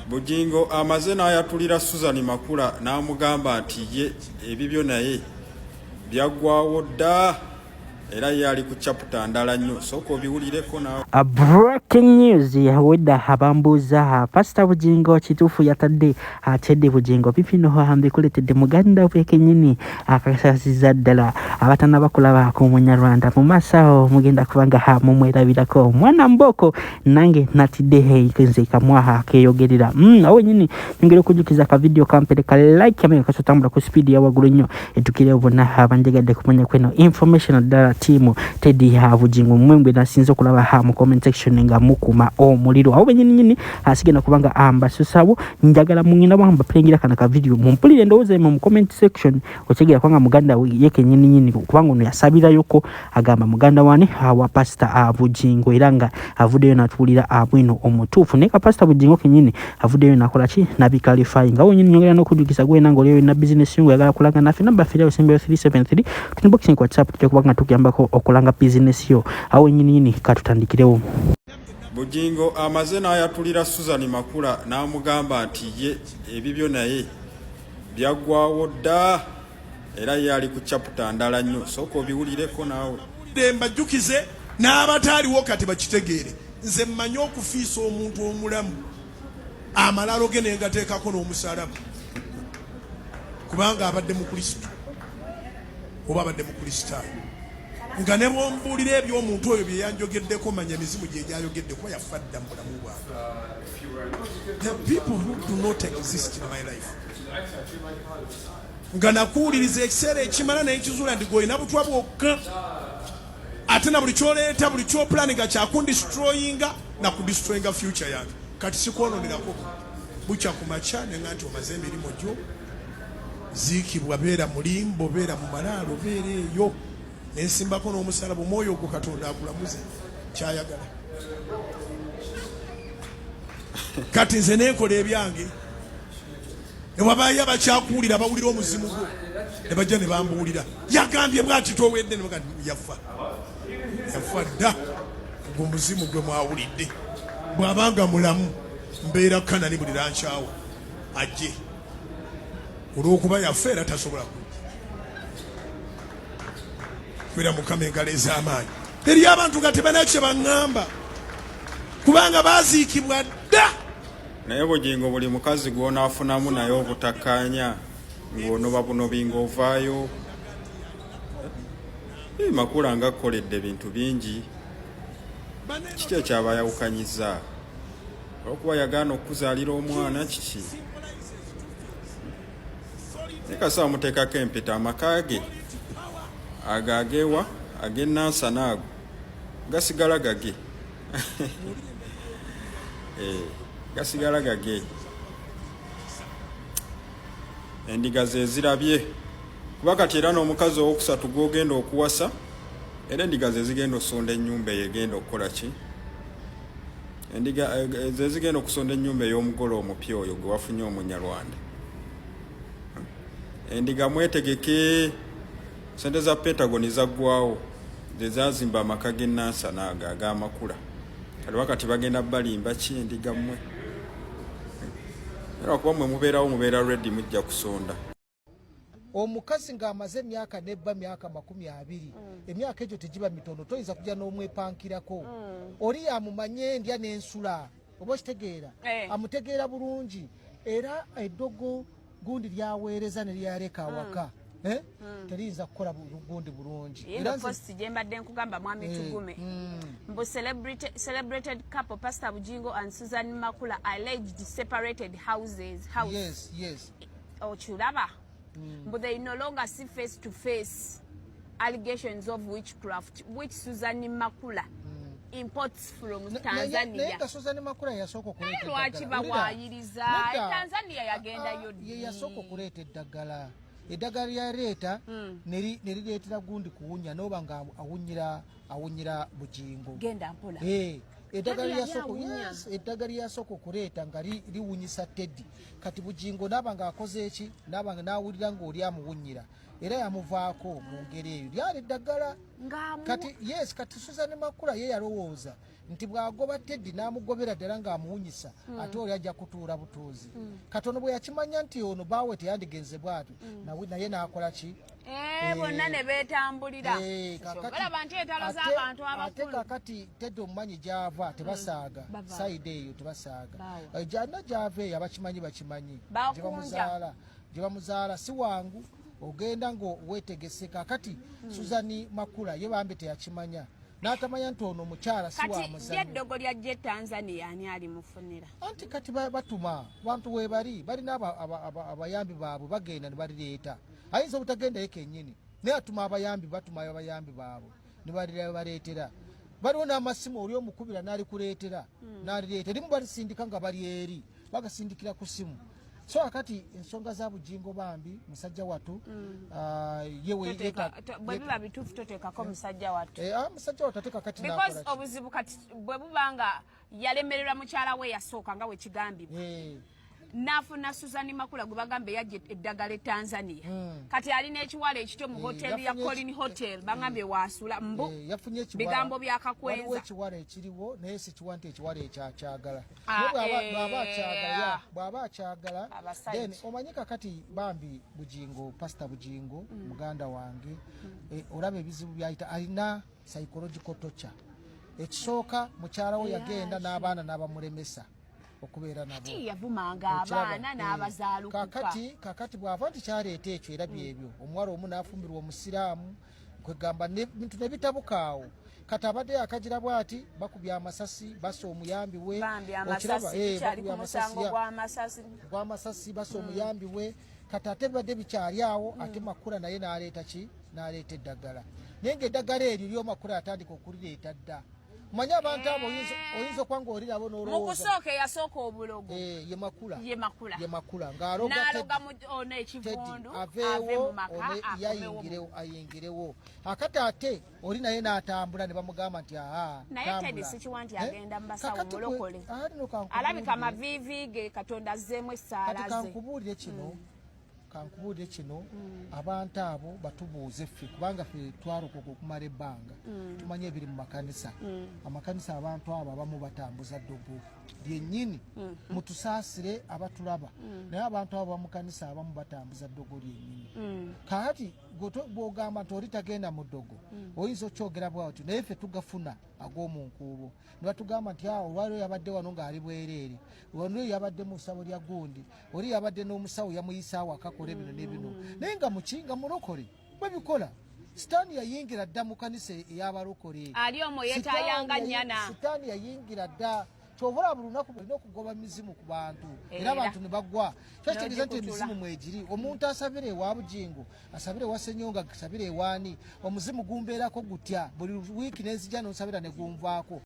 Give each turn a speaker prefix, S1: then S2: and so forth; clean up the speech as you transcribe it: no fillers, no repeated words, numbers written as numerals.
S1: Bugingo amaze n'ayatulira Susan Makula n'amugamba nti ye ebibyo naye byaggwawo dda era ye ali ku chapter ndala nnyo. Sooka obiwulireko naawe.
S2: A breaking news wedda abambuuza Pastor Bugingo kituufu yatadde Teddy Bugingo bibino mbikuletedde muganda we kenyini akasasiza ddala abatanaba kulaba ku munyarwanda mu maaso awo mugenda kuba nga mumwerabirako mwana mbooko nange natidde nze kamwaha keyogerera awo wenyini nyongera okujukiza ka video kampere ka like amenyo kasotambula ku speed ya waggulu nnyo etukirewo bonna abanjagadde kumanya kweno information ddala tiimu Teddy Bugingo mmwe mwe nasinze okulaba ha mu comment section nga mukuma omuliro awo benyini nyini asigenda kubanga ambasusawo njagala mungenda bwamba playingira kana ka video mumpulire endowooza mu comment section otegera kubanga muganda we ye kenyini nyini kubanga ono yasabirayoko agamba muganda wani wa pastor Bugingo era nga avuddeyo natuwulira abwino omutuufu naye ka pastor Bugingo kenyini avuddeyo nakola ki nabikalifying nga wenyini nyongera n'okujjukiza gwena nga oliyo na business yo ng'oyagala kulanga naffe namba ffe esembayo 373 inboxing ku WhatsApp tujja kuba nga tukuyambako okulanga business yo awo wenyini nyini katutandikirewo.
S1: Bugingo amaze n'ayatulira Susan Makula n'amugamba nti ye ebibyo naye byaggwawo dda era ye ali ku chapter ndala nnyo. Sooka obiwulireko naawe.
S3: Mbajjukize n'abataaliwo kati bakitegeere, nze mmanyi okufiisa omuntu omulamu amalalo ge ne ngateekako n'omusalaba, kubanga abadde Mukristo oba abadde Mukristaayo, nga ne bwombuulira eby'omuntu oyo bye yanjogeddeko manya emizimu gye gyayogedde kuba yafa dda mu bulamu bwange. The people who do not exist in my life, nga nakuwuliriza ekiseera ekimala naye nkizuula nti gwolina butwa bwokka, ate na buli kyoleeta buli kyopulaninga kyakundestroyinga nakudestroyinga future yange. Kati sikwononerako bukya ku makya nenga nti omaze emirimu gyo, ziikibwa, beera mulimbo, beera mu malaalo, beera eyo nensimbako n'omusalaba, omwoyo ogwo Katonda akulamuze kyayagala. Kati nze nenkola ebyange, newabayo abakyakuwulira bawulira omuzimu gwo ne bajja ne bambuulira, yagambye bwati towedde, ne bagamba yafa, yafa dda. Ogwo omuzimu gwe mwawulidde bw'abanga mulamu, mbeera Kanani buli lankyawa ajje, olw'okuba yafa era tasobola kujja. Kubira Mukama engalo ez'amaanyi. Eri abantu nga tebalina kye baŋŋamba kubanga baaziikibwa dda.
S1: Naye Bugingo buli mukazi gw'onaafunamu naye obutakkaanya ng'onoba bunobi ng'ovaayo. Makula nga akkoledde ebintu bingi, kiki ekyabayawukanyizza? Olwokuba yagaana okukuzaalira omwana kiki? Naye kasita bamuteekako empeta, amaka ge ago agewa ag'e Nansana ago gasigala gage. Gasigala gage. Endiga ze zirabye, kuba kati era n'omukazi owokusatu gw'ogenda okuwasa era endiga ze zigenda okusonda ennyumba eyo egenda okukola ki? Endiga ze zigenda okusonda ennyumba ey'omugole omupya oyo gwe wafunye Omunyarwanda. Endiga mwetegeke, sente za Pentagon zaggwawo ze zazimba amaka g'e Nansana ago ag'amakula. Kati wakati bagenda balimba ki endiga mmwe? Era kuba mmwe mubeerawo, mubeera ready, mujja kusonda.
S4: Omukazi ng'amaze emyaka nebba myaka 20, emyaka egyo tegiba mitono, toyinza kujja n'omwepankirako. Oli yamumanye endya n'ensula, oba okitegeera? Amutegeera bulungi, era eddogo gundi lyaweereza ne lyaleka awaka teriyinza kukola gundi bulungi.
S5: Era post gye mbadde nkugamba mwami Tugume, mbu celebrated couple Pastor Bugingo and Susan Makula alleged separated houses house. Okiraba, mbu they no longer see face to face, allegations of witchcraft which Susan Makula imports from Tanzania.
S4: Naye nga Susan Makula yasooka okuleeta
S5: Lwaki
S4: eddagala.
S5: Bawaayiriza?
S4: Nedda.
S5: Tanzania yagendayo
S4: Ah,
S5: ddi?
S4: ye yasooka okuleeta eddagala, eddagala lyaleeta ne lireetera gundi kuwunya, noba nga awunyira Bugingo.
S5: Genda mpola.
S4: Eh, Eddagala lyasooka okuleeta nga liwunyisa Teddy. Kati Bugingo naaba ng'akoze eki, naaba nga n'awulira ng'oli amuwunyira, era yamuvaako mu ngeri eyo. Lyali eddagala. Kati yes, kati Susan Makula ye yalowooza nti bw'agoba Teddy n'amugobera ddala ng'amuwunyisa, ate oli ajja kutuula butuuzi. Katono bwe yakimanya nti ono baawe teyandigenze bw'atyo, naye n'akola ki?
S5: Bonna ne beetambulira. Olaba nti entalo z'abantu
S4: Ate
S5: abakulu.
S4: Kakati Teddy omumanyi gy'ava, tebasaaga.
S5: Bava.
S4: Side eyo tebasaaga. Gyana gy'ava eyo abakimanyi bakimanyi.
S5: Bakunja.
S4: Gye bamuzaala, gye bamuzaala si wangu, ogenda ngo weetegese. Kakati Suzani Makula ye bambi teyakimanya, n'atamanya nti ono omukyala si
S5: Kati
S4: wa
S5: lye
S4: muzannyo.
S5: Eddogo lya jje Tanzania, ani alimufunira?
S4: Anti kati batuma bantu webali, balina abayambi baabwe, bagenda ne balireeta. Ayinza obutagendayo kennyini, naye atuma abayambi, batuma abayambi baabwe ne baleetera. Baliwo n'amasimu, oli omukubira n'alikuleetera, n'alireeta. Erimu balisindika nga bali eri, bagasindikira ku simu. So akati ensonga za Bugingo, bambi musajja watu, ye
S5: Bwe biba bituufu, toteekako musajja wattu.
S4: Musajja watu ate kakati
S5: Because
S4: n'akola ki?
S5: obuzibu kati bwe buba nga yalemererwa mukyala we yasooka nga wekigambibwa, n'afuna Susan Makula gwe bagamba eyajja eddagala e Tanzania. Kati alina ekiwala ekityo mu hoteri ya
S4: Yafunye
S5: Colin Hotel, bagambye waasula mbu
S4: Yafunye ekiwala.
S5: bigambo bya
S4: Waliwo
S5: Kakwenza.
S4: ekiwala ekiriwo, naye sikiwa nti ekiwala ekyo akyagala.
S5: Ah,
S4: Naye bw'aba akyagala, ya, bw'aba akyagala,
S5: Abasajja.
S4: then omanyi kakati bambi Bugingo, Pasita Bugingo muganda wange, olaba ebizibu byayita, alina psychological torture. Ekisooka, mukyala we yagenda n'abaana n'abamulemesa okubeera nabo.
S5: Ti yavumanga
S4: Okiraba?
S5: abaana n'abazaalukuka.
S4: Kakati bw'ava nti kyaleeta ekyo, era byebyo, omuwala omu n'afumbirwa omusiraamu, kwegamba bintu ne bitabukaawo. Kati abadde akagira bw'ati, bakubye amasasi, basa omuyambi we.
S5: Bambi.
S4: Okiraba?
S5: Amasasi tukyali
S4: Bakubye
S5: ku
S4: amasasi,
S5: musango gw'amasasi.
S4: Gw'amasasi, basa omuyambi we. Kati ate bibadde bikyali awo, ate Makula naye n'aleeta ki? N'aleeta eddagala, naye ng'eddagala eryo lyomakula yatandika okulireeta dda. Omanyi abantu abo oyinza okuba ng'olirabo
S5: Mu
S4: n'olowooza
S5: kusooka eyasooka obulogo
S4: ye Makula.
S5: Ye Makula.
S4: Ye Makula ng'aloga
S5: N'aloga ono
S4: Teddy
S5: ekivundu ave
S4: aveewo,
S5: mu maka
S4: one
S5: akomewo.
S4: Yayingirewo, ayingirewo. Akati ate oli naye n'atambula ne bamugamba nti aa.
S5: Naye Teddy sikiwa nti agenda mu basawo
S4: Kakati
S5: mulokole.
S4: Nno kankubuulire.
S5: Alabika amaviivi ge Katonda azzeemu
S4: Kati
S5: essaala ze.
S4: Kankubuulire kino, abantu abo batubuuze ffe, kubanga ffe twalokoka okumala ebbanga, tumanye ebiri mu makanisa. Amakanisa, abantu abo abamu batambuza ddogo lyennyini. Mutusaasire abatulaba, naye abantu abo bamukanisa abamu batambuza ddogo lyennyini. Kakati bw'ogamba nti oli tagenda mu ddogo, oyinza okyogera bwatyo, naye ffe tugafuna ag'omu nkuubo ne batugamba nti awo olwaliro yabadde wano ng'ali bwereere, wano yabadde mu ssabo lya gundi, oli yabadde n'omusawo yamuyisa awo akakola ebino n'ebino, naye nga muki, nga mulokole bwebikola. Sitaani yayingira dda mu kanisa ey'abalokole.
S5: Ali omwo yeetayanga nnyana.
S4: Sitaani yayingira dda. Kyova buli lunaku olina okugoba mizimu ku bantu, era
S5: Era.
S4: abantu ne bagwa. Kyakitegeeza nti
S5: N'ogikutula.
S4: emizimu mwegiri. Omuntu asabire ewa Bugingo, asabire ewa Senyonga, asabire ewaani, omuzimu gumbeerako gutya? Buli wiiki nenzija nonsabira ne gunvaako.